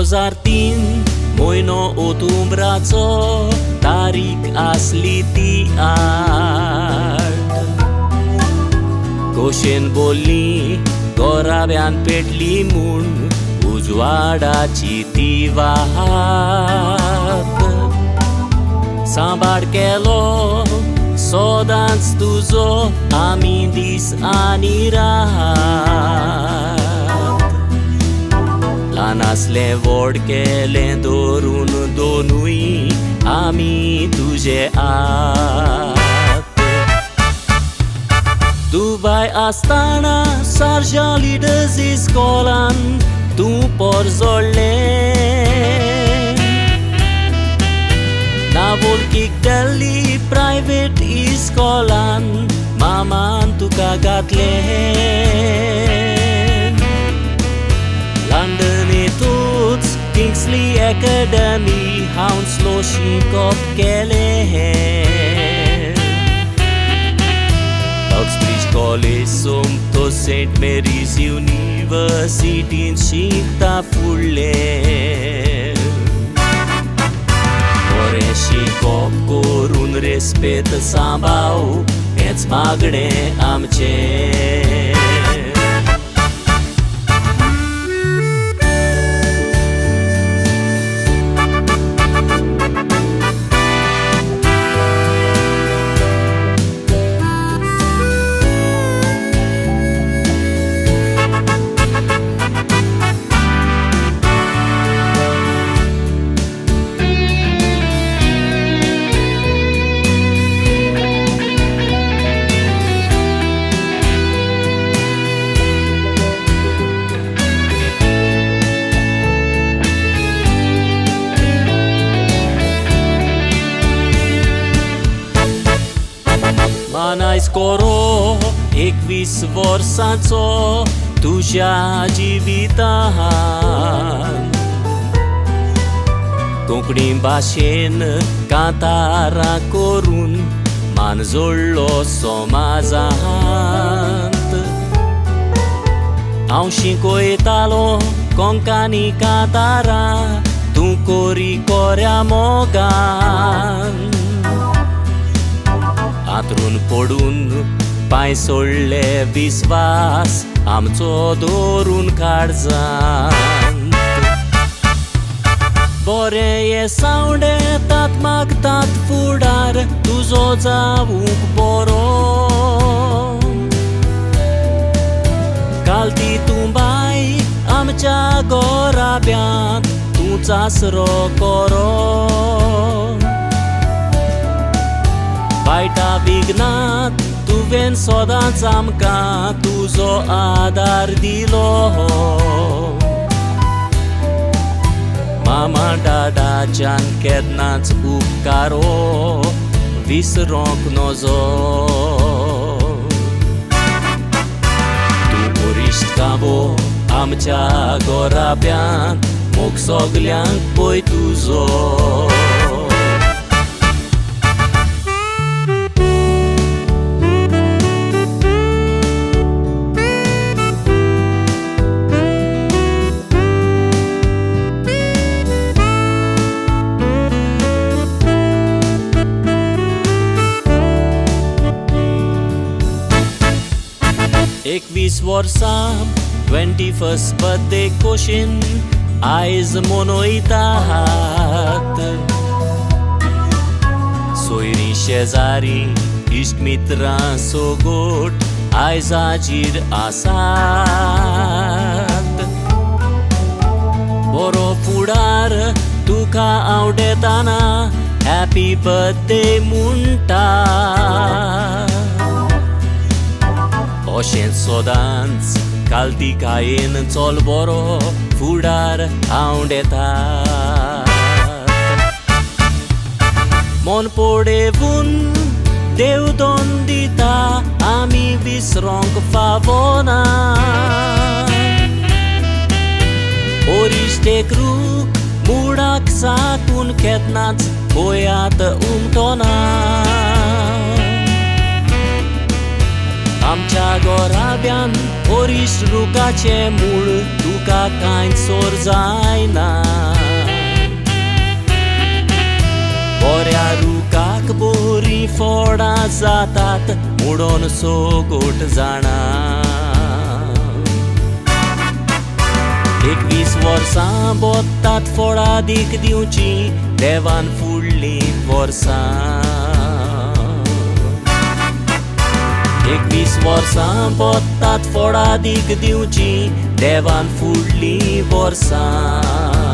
2003 म्हयनो ओतुंब्राचो तारीख आसली ती 8. खोशेन बोल्ली गोराव्यान पेटली म्हूण उजवाडाची ती वात. सांबाळ केलो सदांच तुजो आमी दीस आनी रात. ल्हान आसलें व्हड केलें धरून दोनूय आमी तुजे आत. दुबाय आसतना सारजा लिडर्स इस्कॉलान तूं पोरजोडलें. नावोलकीक दिल्ली प्रायवेट इस्कॉलान मामान तुका घातलें. लंडनेतूच किंग्सली एकाडमी हाउंसलो शिकप केलें. ऑक्सब्रिज कॉलेज सोमतो सेंट मेरीज युनिवर्सिटीन शिकता फुडलें. बरें शिकप करून रेस्पेद सांबाव हेंच मागणें आमचें. मानायज कोरो 21 वर्सांचो तुज्या जिवितान. कोंकणी भाशेन कांतारां करून मान जोडलो समाजांत. हांव शिकयतालो कोंकणी कांतारां तूं कोरी कोऱ्या मोगान. आतरून पडून पांय सोडले विस्वास आमचो दवरून काळजांत. बरें हे सावंडे तात मागतात फुडार तुजो जावंक बरो. काल ती तूं बाय आमच्या गोराब्यांत तूं चासरो कोरो. वायटा विघ्नात तुवें सदांच आमकां तुजो आदार दिलो. मामा डाडाच्यान केन्नाच उपकारो विसरोंक नजो. तूं वरिश्ट गांवो आमच्या गोराब्यांत मोग सगल्यांक पळय तुजो. 21 वर्सां 21st birthday खोशेन आयज मनयतात. सोयरीं शेजारी इश्ट मित्रां सोगोट आयज हाजीर आसात. बरो फुडार तुका आवडेताना हॅपी बर्थडे म्हणटा. अशें सदांच कालतिकायेन चल बरो फुडार आवडेता. मन पळेवन देव दोन दिता आमी विसरोंक फावना. ओरिश्टेक रूख मुळाक साकून केन्नाच गोंयांत उमटोना. आमच्या घराब्यांत गाब्यान ओरीश रुखाचें मूळ तुका कांय सोर जायना. बऱ्या रुखाक बरीं फळां जातात म्हणून सोगोट जाणा. 21 वर्सां बोत्तात फळादीक दिवची देवान फुडलीं वर्सां. 21 वर्सां बोत्तात फळादीक दिवची देवान फुडलीं वर्सां.